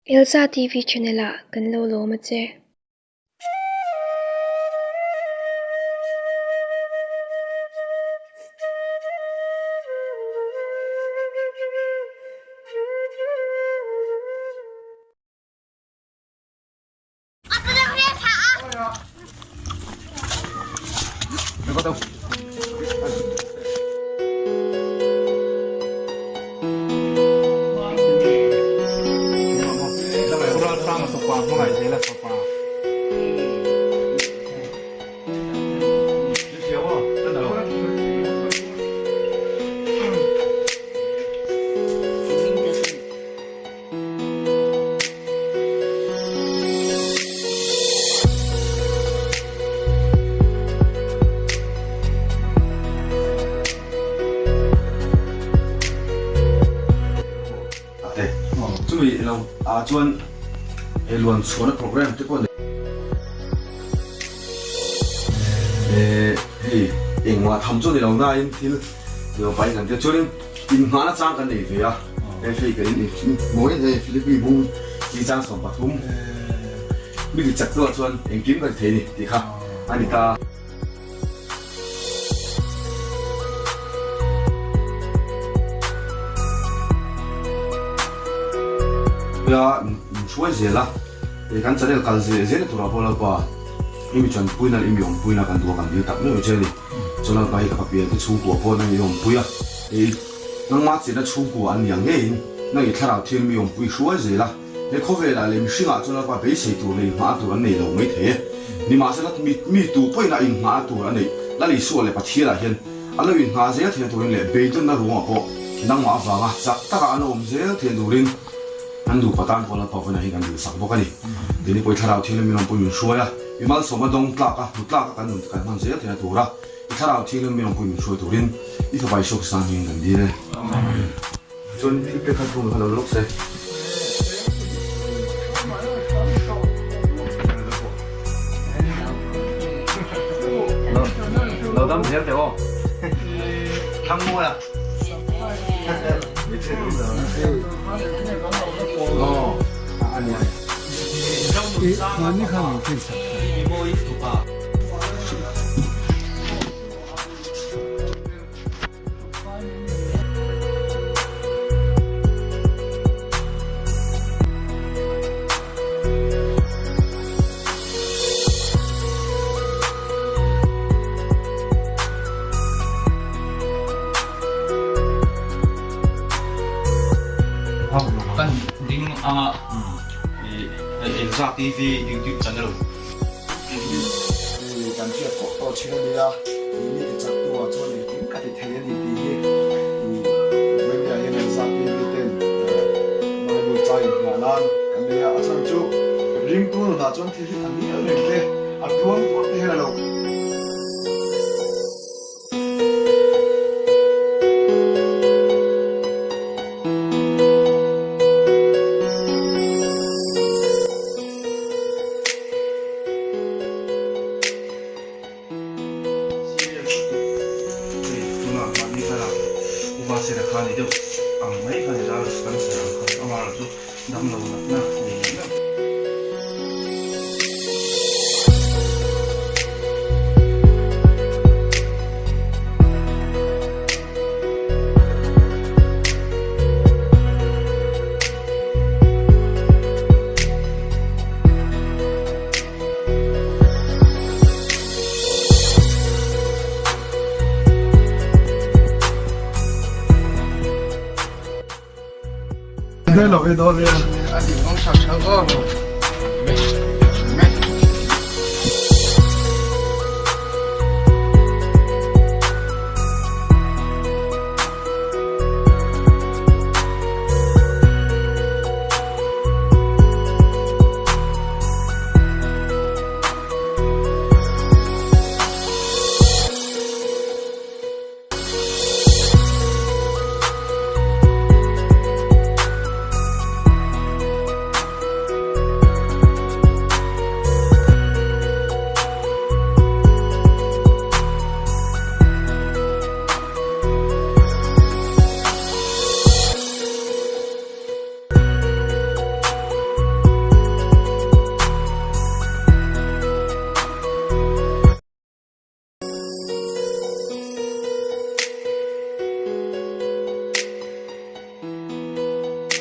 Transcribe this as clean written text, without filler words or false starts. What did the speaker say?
Elsa TV channel ah kan lo lawm a che. Ate chumi lo ah chuan he luan chhuahna program te pawh eh hei engmah tham chu ni lo nain thil lo paih kan tia chuanin inhmahna chang kan nei ve a hei hei ka in mawiin hei Philippi bung tih chang 13 mi ti chak tuah chuan engkim ka ti thei ni tih kha a ni ta. Nia min hruai zel a, he kan channel kal zel zel turah pawh Lalpa i mi tanpuina leh i mi awmpuina kan duh a kan dil tak meuh che a ni. Chuan Lalpa hi ka papian te chhungkua pawh nang i awmpui a, i nangmah chenna chhungkua an ni ang ngeiin nang i thlarau thil mi awmpui hruai zel a, he khawvelah leh mihringah chuan Lalpa beisei tur leh inhmahna tur an nei lo mai thei e. Nimahsela mi mi tu pawhin a inhmahna tur a neih Lal Isua leh Pathianah hian a lo inhmah zel theihna turin leh beidawnna ruangah pawh nangmah avanga chak taka an awm zel theihna turin An nupa tan pawh Lalpa vawiinah hian kan duhsak bawk a ni. Keini pawh i thlarau thianghlim min awmpui min hruai a, i malsawmna dawng tlak a, hmu tlak a kan nun kan hman zel theihna tura i thlarau thianghlim min awmpui min hruai turin i fapa Isua Krista hmingin kan dil e. Amen. Chuan thil pek kha thung kha lo lawk se. Lo dam zel teh aw. Thang mawi a. Kan ding anga Elza TV YouTube channel. Kan hriat pawh tawh thin a nia, mi ti chak tu ah chuan engkim ka ti thei a ni tih hi Vawimia hian Elza TV ten Bible chai inhmuah nan kan nei a, a chhan chu ringtu nunah chuan thil hi a nel reng te, a tluang pawh te hian a lo. Tunah mahni khan a upa sera kha ni deuh ang mai kha ni ta kan sawi ang kha amaherawh chu damlo natna nei leh meuh.